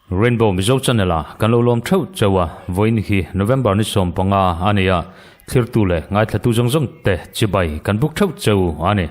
Rainbow Mizo Channel a kan lo lawm theuh cheu a, vawiin hi November ni 15 a ni a, thlirtu leh ngaithlatu zawng zawng te chibai kan buk theuh cheu a ni.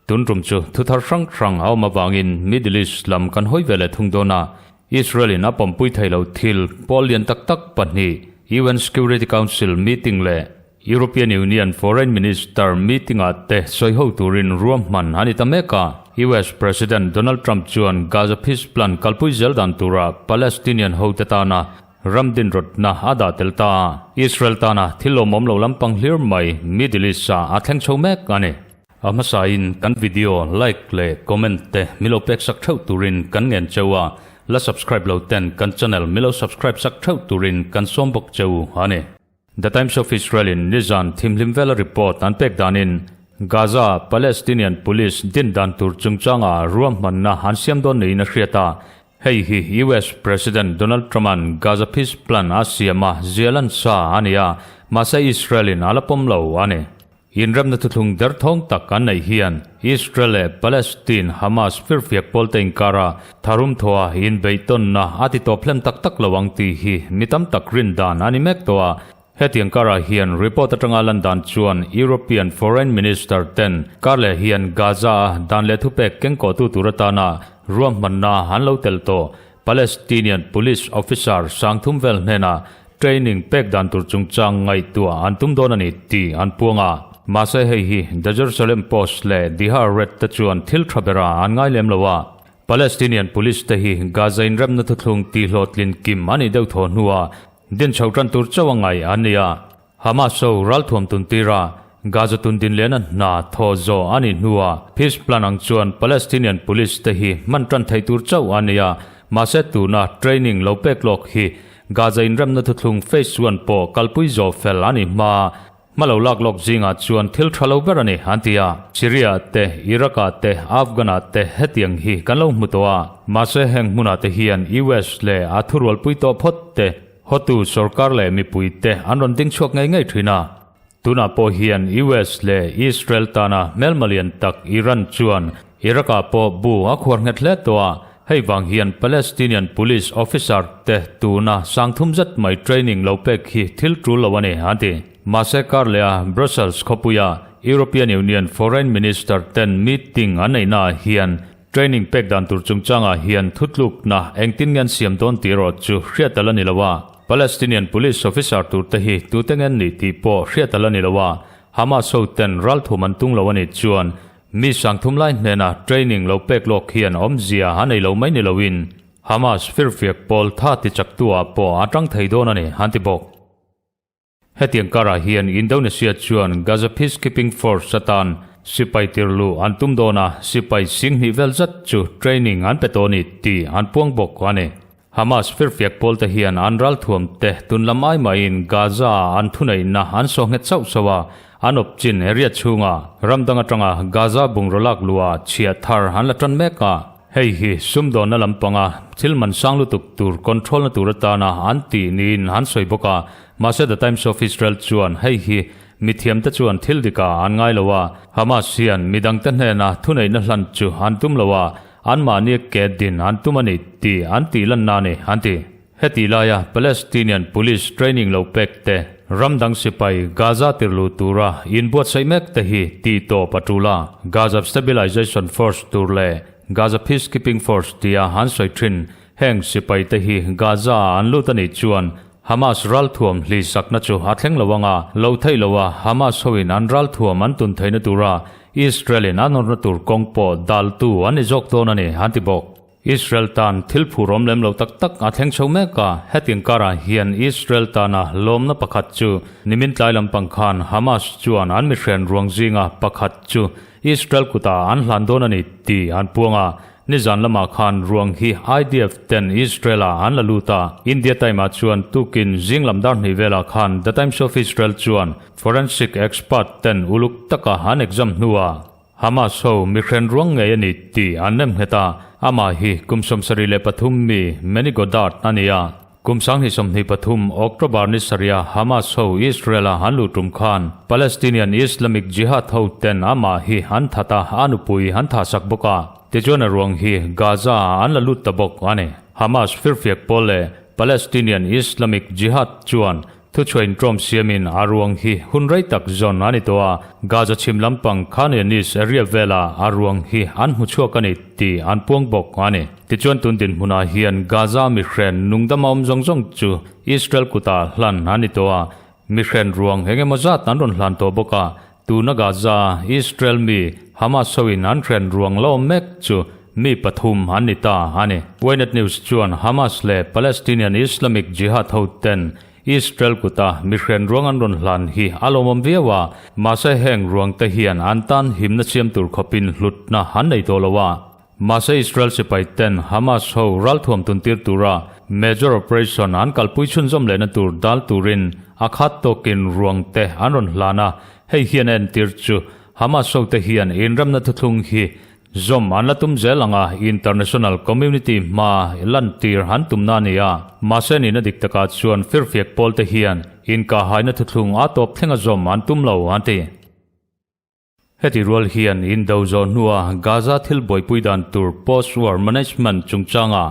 Tun tum chu thu thar hrang hrang a awm avangin Middle East lam kan hawi ve leh thung dawn a, Israel in a pawmpui thei lo thil pawl lian tak tak pahnih UN Security Council meeting leh European Union Foreign Minister meeting-ah te sawi ho turin ruahman a ni ta mek a. US President Donald Trump chuan Gaza Peace Plan kalpui zel dan tura Palestinian hote tana ram dinrawtna a dah tel ta a. Israel tana thil lawmawm lo lampang hlir mai Middle East-ah a thleng chho mek a ni. A hmasain kan video like leh comment te milo pek sak theuh turin kan ngen cheu a, la subscribe lo ten kan channel milo subscribe sak theuh turin kan sawm bawk cheu a ni. The Times of Israel in nizan thimhlim vela report an pek danin Gaza Palestinian Police din dan tur chungchanga ruahmanna an siam dawn niin a hriat a, hei hi US President Donald Trump-a'n Gaza Peace Plan a siam a zial an sa a ni a, mahse Israel in a la pawm lo a ni. Inremna thuthlung derthawng tak an neih hian Israel leh Palestine Hamas firfiak pawlte inkara tharum thawha inbeihtawnna a ti tawp hlem tak tak lo ang tih hi mi tam tak rin dan a ni mek tawh a. Hetiang karah hian report atanga lan dan chuan European Foreign Minister ten kar leh hian Gaza-a dan leh thupek kengkawhtu tur atana ruahmanna an lo tel tawh. Palestinian Police Officer sangthum vel hnenah Training pek dan tur chungchang ngaihtuah an tum dawn a ni tih an puang a. Mahse hei hi The Jerusalem Post leh The Haaretz te chuan thil tha bera an ngai lem lo a. Palestinian Police te hi Gaza inremna thuthlung tihhlawhtlin kim a nih deuh thaw hnua din chho tan tur chauh a ngaih an ni a. Hamas ho ralthuam tun tira Gaza tun din lehna hna thaw zawh a nih hnua Peace Plan ang chuan Palestinian Police te hi hman tan theih tur chauh a ni a. Mahse tuna training lo pek lawk hi Gaza inremna thuthlung Phase One pawh kalpui zawh fel a ni hma. Hma lo lak lawk zingah chuan thil tha lo ber a ni, an ti a. Syria te, Iraq ah te, Afghan ah te hetiang hi kan lo hmu tawh a. Mahse heng hmunah te hian US leh a thurualpui tawh phawt te, hotu sorkar leh mipui te an rawn ding chhuak ngei ngei thin a. Tunah pawh hian US leh Israel tana hmelma lian tak Iran chuan Iraq-ah pawh bu a khuar nghet hle tawh a, hei vang hian Palestinian police officer te tuna sangthum zet mai training lo pek hi thil tul lo a ni, an ti. Mahse karleh a Brussels khawpuia European Union foreign minister ten meeting an neihnaah hian training pek dan tur chungchangah hian thutlukna engtin nge an siam dawn tih erawh chu hriat a la ni lo a. Palestinian police officer tur te hi tute nge an nih tih pawh hriat a la ni lo a, Hamas ho ten ralthum an tung lo a nih chuan Mi sangthum lai hnena training lo pek lawk hian awmzia a nei lo mai ni loin Hamas firfiak pawl tha ti chaktu ah pawh a tang thei dawn a ni, an ti bawk. Hetiang karah hian Indonesia chuan Gaza Peacekeeping Force atan sipai tirluh an tum dawn a, sipai singhnih vel zat chu training an pe tawh a ni tih an puang bawk a ni. Hamas firfiak pawlte hian an ralthuam te tun lam ai mahin Gaza ah an thuneihna an sawh nghet sauh sauh a, an awp chin area chhunga ram dang atanga Gaza bungraw lak luhah chhiah thar an la tan mek a. Hei hi sumdawnna lampanga thil man sang lutuk tur control na tur atana an tih niin an sawi bawk a, mahse The Times of Israel chuan hei hi mithiamte chuan thil dikah an ngai lo a, Hamas hian midangte hnena thuneihna hlan chu an tum lo a, Anmahni ke din an tum a ni tih an tih lanna a ni, an ti. Hetih laia Palestinian police training lo pek te, ram dang sipai Gaza tirlu tura inbuatsaih mek te hi tih tawp a tul a, Gaza Stabilization Force tur leh Gaza Peacekeeping Force tia an sawi thin heng sipai te hi Gaza-ah an lut a nih chuan Hamas ralthuam hlisakna chu a thleng lo ang a, lo theih lo a, Hamas hoin an ralthuam an tun theihna tura Israel-in a nawrna tur kawng pawh daltu an ni zawk dawn a ni, an ti bawk. Israel tan thil phurawm lem lo tak tak a thleng chho mek a, hetiang karah hian Israel tana lawmna pakhat chu nimin tlai lampang khan Hamas chuan an mihren ruang zinga pakhat chu Israel kutah an hlan dawn a ni tih an puang a, Nizan lamah khan ruang hi IDF ten Israel-ah an la lut a, India Time-ah chuan tukin zing lam dar hnih velah khan The Times of Israel chuan forensic expert ten uluk taka an exam hnuah Hamas ho mihren ruang ngei a ni tih an nem nghet a, amah hi kum 73 mi Manny Goddard a ni a. Kum 2023 October ni sarih-a Hamas ho Israel-a an luh tum khan Palestinian Islamic Jihad ho ten amah hi an that a, a nupui an thahsak bawk a. Tichuan a ruang hi Gaza-ah an la lut ta bawk a ni. Hamas firfiak pawl leh Palestinian Islamic Jihad chuan Thuchhuah inṭawm siamin a ruang hi hun rei tak zawn a ni tawh a, Gaza chhim lampang Khan Younis area vela a ruang hi an hmu chhuak a ni tih an puang bawk a ni. Tichuan tun dinhmunah hian Gaza mihren nungdam a awm zawng zawng chu Israel kutah hlan a ni tawh a, mihren ruang eng emaw zat an rawn hlan tawh bawk a, Tuna Gaza, Israel mi, Hamas hoin an hren ruang la awm mek chu mi pathum an ni ta a ni. Ynet News chuan Hamas leh Palestinian Islamic Jihad hoten Israel kuta mi hren ruang an rawn hlan hi a lawmawm viau a, mahse heng ruangte hian an tan himna siam tur khawpin hlutna an nei tawh lo a. Mahse Israel sipai ten Hamas ho ralthuam tuntir tura major operation an kalpui chhunzawm lehna tur dal turin a khat tawkin ruang te an rawn hlan a, hei hian a entir chu Hamas ho te hian inremna thuthlung hi zawm an la tum zel anga international community hma lantir an tumna a ni a. Mahse nihna dik takah chuan firfiak pawl te hian inkahhaina thuthlung a tawp thlenga zawm an tum lo an ti. Heti rual hian indo zawh hnua Gaza thil buaipui dan tur post-war management chungchanga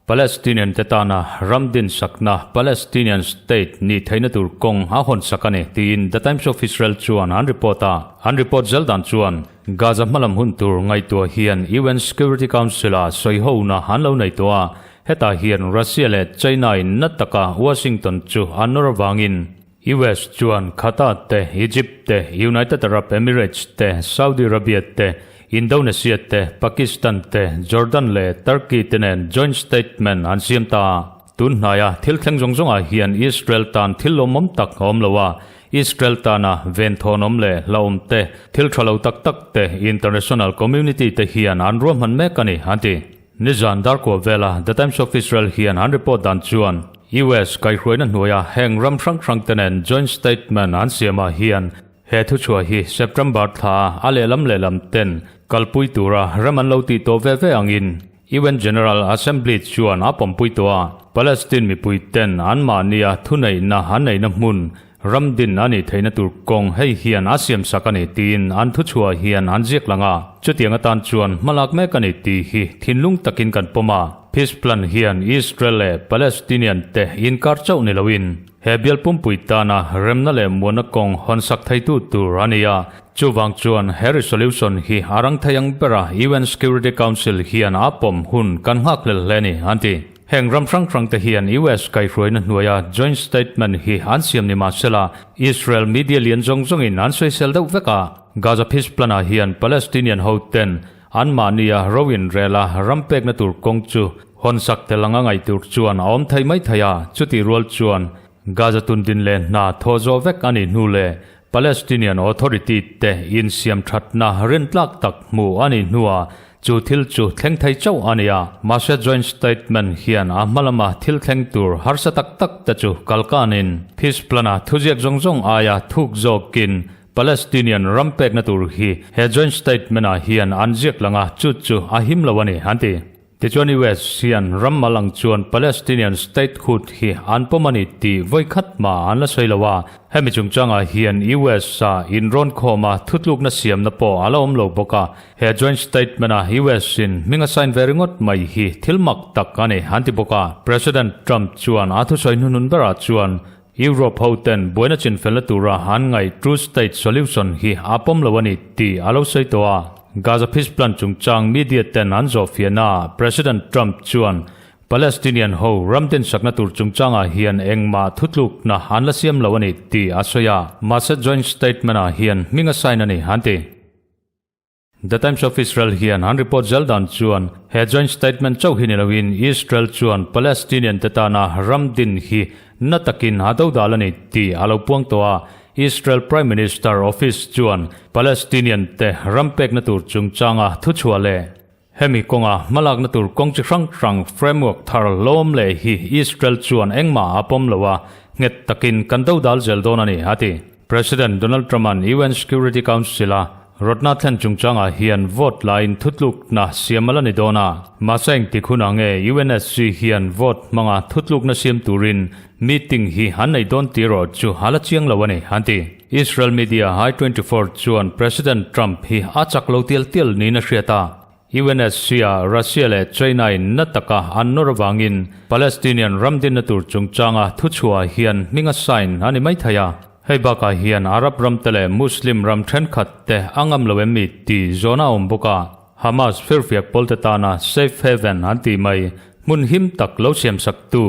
Palestinian te tana ram dinsakna Palestinian state nih theihna tur kawng a hawnsak a ni tiin The Times of Israel chuan an report a. An report zel dan chuan Gaza hmalam hun tur ngaihtuah hian UN Security Council-ah sawihona an lo nei tawh a, hetah hian Russia leh China-in na taka Washington chu an nawr avangin US chuan Qatar te, Egypt te, United Arab Emirates te, Saudi Arabia te, Indonesia te, Pakistan te, Jordan leh Turkey te nen joint statement an siam ta a. Tun hnaia thil thleng zawng zawngah hian Israel tan thil lawmawm tak a awm lo a, Israel tana venthawnawm leh hlauhawm te, thil tha lo tak tak te international community te hian an ruahman mek a ni, an ti. Nizan darkua vela The Times of Israel hian an report dan chuan US kaihhruaina hnuaia heng ram hrang hrang te nen joint statement an siamah hian he thuchhuah hi September thla a lehlam lehlam ten kalpui tura rem an lo tih tawh ve ve angin UN General Assembly chuan a pawmpui tawh a, Palestine mipui ten anmahnia thuneihna an neihna hmun Ram din a nih theihna tur kawng hei hian a siamsak a ni tiin an thuchhuah hian an ziak lang a, chutiang atan chuan hmalak mek a ni tih hi thinlung takin kan pawm a. Peace Plan hian Israel leh Palestinian te inkar chauh ni loin he bial pumpui tana remna leh muanna kawng hawnsak theitu tur a ni a, chuvang chuan he resolution hi a rang thei ang bera UN Security Council hian a pawm hun kan nghakhlel hle a ni, an ti. Heng ram hrang hrang te hian US kaihhruaina hnuaia joint statement hi an siam ni mahsela, Israel media lian zawng zawngin an sawisel deuh vek a. Gaza Peace Plan-ah hian Palestinian ho ten anmahnia ro inrela ram pekna tur kawng chu hawnsak tel anga ngaih tur chuan a awm thei mai thei a, chutih rual chuan Gaza tundin leh hna thaw zawh vek a nih hnu leh Palestinian Authority te insiam thatna rintlak tak hmuh a nih hnuah chu thil chu thleng thei chauh a ni a. Mahse Joint Statement hian a hma lama thil thleng tur harsa tak tak te chu kalkanin Peace Plan-a thuziak zawng zawng aia thuk zawkin Palestinian ram pekna tur hi he Joint Statement-ah hian an ziak lang a, chu chu a him lo a ni, an ti. Tichuan US hian ram mal ang chuan Palestinian statehood hi an pawm a ni tih vawikhat mah an la sawi lo a, hemi chungchangah hian US a inrawn khawm a thutlukna siamna pawh a la awm lo bawk a, he joint statement a US in hming a sign ve ringawt mai hi thil mak tak a ni an ti bawk a. President Trump chuan a thusawi hnuhnun berah chuan Europe ho ten buaina chinfelna tura an ngaih two state solution hi a pawm lo a ni tih a lo sawi tawh a. Gaza peace plan chungchang media ten an zawhfiahna ah President Trump chuan Palestinian ho ram densakna tur chungchangah hian engmah thutlukna an la siam lo a ni tih a sawi a, mahse joint statement ah hian hming a sign a ni an ti. The Times of Israel hian an report zel dan chuan he joint statement chauh hi ni loin Israel chuan Palestinian te tana ram din hi na takin a dodal a ni tih a lo puang tawh a. Israel Prime Minister Office chuan Palestinian te ram pekna tur chungchanga thuchhuah leh hemi kawnga hmalakna tur kawng chi hrang hrang framework thar lawm leh hi Israel chuan engmah a pawm lo a, nghet takin kan dodal zel dawn a ni, a ti. President Donald Trump-a'n UN Security Council-a. Rawtna thlen chungchangah hian vote lain thutlukna siam a la ni dawn a, mahse engtik hunah nge UNSC hian vote hmanga thutlukna siam turin meeting hi an nei dawn tih erawh chu a la chiang lo a ni, an ti. Israel media I 24 chuan President Trump hi a chak lo tial tial niin a hriat a, UNSC-ah Russia leh China-in na taka an nawr avangin Palestinian ram dinna tur chungchanga thuchhuah hian hming a sign a ni mai thei a. Hei bakah hian Arab ramte leh Muslim ram thenkhat te a ngam lo em mi tih zawhna a awm bawk a. Hamas firfiak pawlte tana safe haven an tih mai hmun him tak lo siamsaktu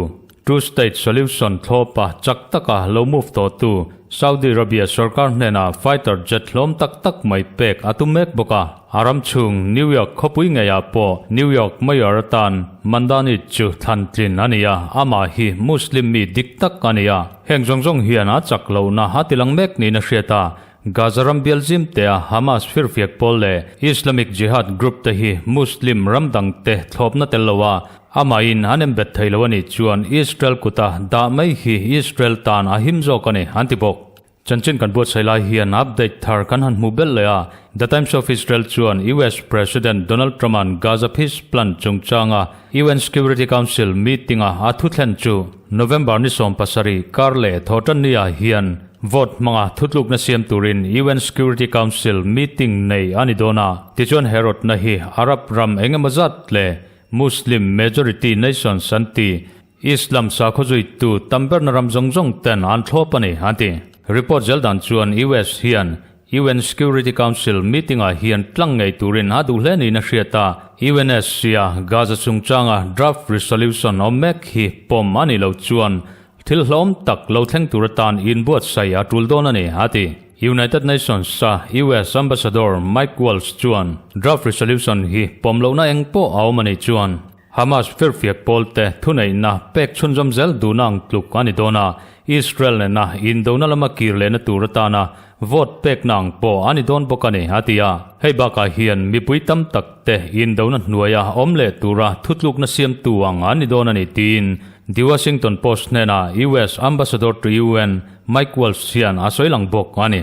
Two State Solution thlawpa chak taka lo move tawhtu Saudi Arabia sorkar hnenah fighter jet hlawm tak tak mai pek a tum mek bawk a. A ram chhung New York khawpui ngeiah pawh New York Mayor atan Mamdani chu thlan tlin a ni a, amah hi Muslim mi dik tak a ni a. Heng zawng zawng hian a chak lohna a tilang mek niin a hriat a, Gaza ram bial zimtea Hamas firfiak pawl leh Islamic Jihad group te hi Muslim ram dangte thlawpna tel lo a, amahin an embet thei lo a nih chuan Israel kuta dah mai hi Israel tan a him zawk a ni, an ti bawk. Chanchin kan buatsaih lai hian update thar kan han hmuh belh leh a, The Times of Israel chuan US President Donald Trump-a'n Gaza Peace Plan chungchanga UN Security Council meeting-a a thuthlen chu November ni 17 kar leh thawhtanni-ah hian Vote hmanga thutlukna siam turin UN Security Council meeting nei a ni dawn a, tichuan he rawtna hi Arab ram eng emaw zat leh Muslim majority nations an ti, Islam sakhaw zuitu tam berna ram zawng zawng ten an thlawp a ni, an ti. Report zel dan chuan US hian UN Security Council meeting-ah hian tlang ngei turin a duh hle niin a hriat a, UNSC-a Gaza chungchanga draft resolution awm mek hi pawm a nih loh chuan Thil hlawm tak lo thleng tur atan inbuatsaih a tul dawn a ni, a ti. United Nations-a US Ambassador Mike Waltz chuan draft resolution hi pawm lohna eng pawh a awm a nih chuan Hamas firfiak pawlte thuneihna pek chhunzawm zel duhna ang tluk a ni dawn a, Israel nena indona lama kir lehna tur atana vote pekna ang pawh a ni dawn bawk a ni, a ti a. Hei bakah hian mipui tam tak te indona hnuaia awm leh tura thutlukna siamtu ang an ni dawn a ni tiin The Washington Post hnenah US Ambassador to UN Mike Waltz hian a sawi lang bawk a ni.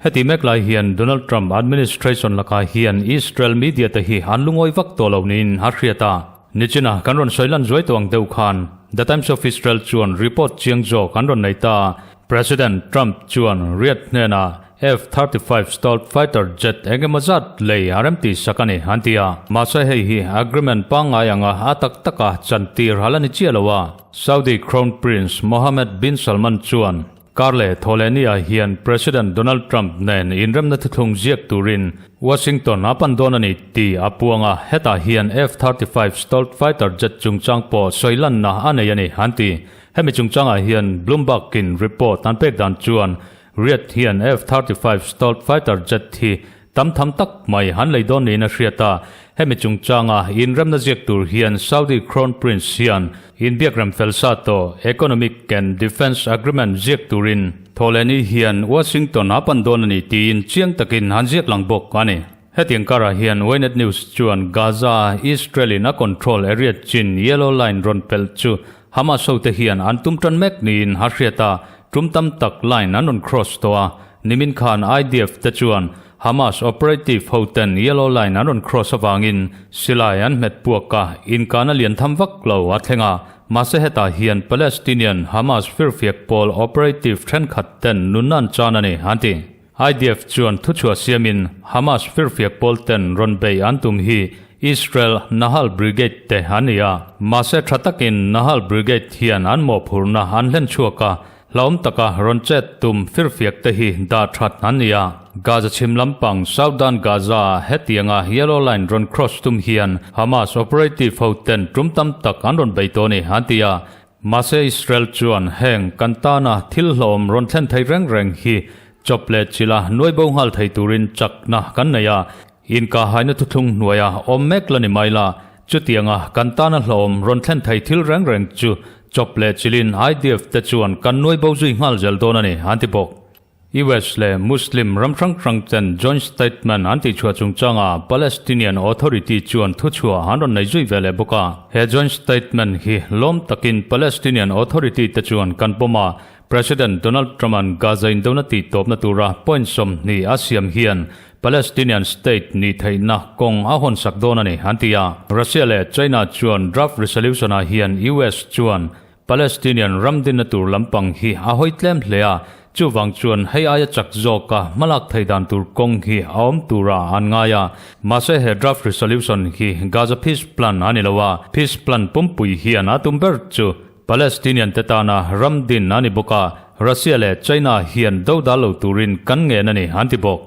Heti mek lai hian Donald Trump administration lakah hian Israel media te hi an lungawi vak tawh lo niin a hriat a. Nichina kan rawn sawi lan zuai tawh ang deuh khan The Times of Israel chuan report chiang zawk an rawn nei ta a. President Trump chuan Riyadh hnenah F-35 stealth fighter jet eng emaw zat lei a remti sak a ni, an ti a. Mahse hei hi agreement pangngai anga a tak taka chantir hal a ni chiah lo a. Saudi Crown Prince Mohammed bin Salman chuan kar leh thawhlehniah hian President Donald Trump nen inremna thuthlung ziak turin Washington a pan dawn a ni tih a puang a, hetah hian F-35 stealth fighter jet chungchang pawh sawi lanna a nei a ni, an ti. Hemi chungchangah hian Bloomberg-in report an pek dan chuan Riyadh hian F-35 stealth fighter jet hi tam tham tak mai an lei dawn niin a hriat a, hemi chungchanga inremna ziak tur hian Saudi Crown Prince hian inbiakrem fel sa tawh Economic and Defence Agreement ziak turin Thawhlehni hian Washington a pan dawn a ni tiin chiang takin an ziak lang bawk a ni. Hetiang karah hian Ynet News chuan Gaza-a Israel-in a control area chin yellow line rawn pelh chu Hamas hote hian an tum tan mek niin a hriat a, tum tam tak line an rawn cross tawh a, nimin khan IDF te chuan Hamas operative hoten yellow line an rawn cross avangin silai an hmet puak a, inkana lian tham vak lo a thleng a, mahse hetah hian Palestinian Hamas firfiak pawl operative thenkhat ten nunna an chan a ni, an ti. IDF chuan thuchhuah siamin Hamas firfiak pawl ten rawn bei an tum hi Israel Nahal Brigade te an ni a, mahse tha takin Nahal Brigade hian an mawhphurhna an hlen chhuak a, hlauhawm taka rawn chet tum firfiak te hi dah that an ni a. Gaza chhim lampang Southern Gaza-ah hetianga Yellow Line rawn cross tum hian Hamas operative ho ten tum tam tak an rawn bei tawh a ni, an ti a. Mahse Israel chuan heng kan tana thil hlawm rawn thlen thei reng reng hi chawp leh chila nuai bo nghal thei turin chakna kan nei a, inkahhaina thuthlung hnuaia awm mek la ni mai la, chutianga kan tana hlawm rawn thlen thei thil reng reng chu chawp leh chilin IDF te chuan kan nuai bo zui nghal zel dawn a ni, an ti bawk. US leh Muslim ram hrang hrang ten joint statement an tihchhuah chungchangah Palestinian Authority chuan thuchhuah an rawn nei zui ve leh bawk a. He joint statement hi lawm takin Palestinian Authority te chuan kan pawm a, President Donald Trump-a'n Gaza indona tihtawpna tura point 20 a siam hian Palestinian state nih theihna kawng a hawnsak dawn a ni, an ti a. Russia leh China chuan draft resolution-ah hian US chuan Palestinian ram dinna tur lampang hi a hawi tlem hle a, chuvang chuan hei aia chak zawka hmalak thei dan tur kawng hi a awm tura an ngai a. Mahse he draft resolution hi Gaza peace plan a ni lo a, peace plan pumpui hian a tum ber chu Palestinian te tana ram din a ni bawk a, Russia leh China hian do dal lo turin kan ngen a ni, an ti bawk.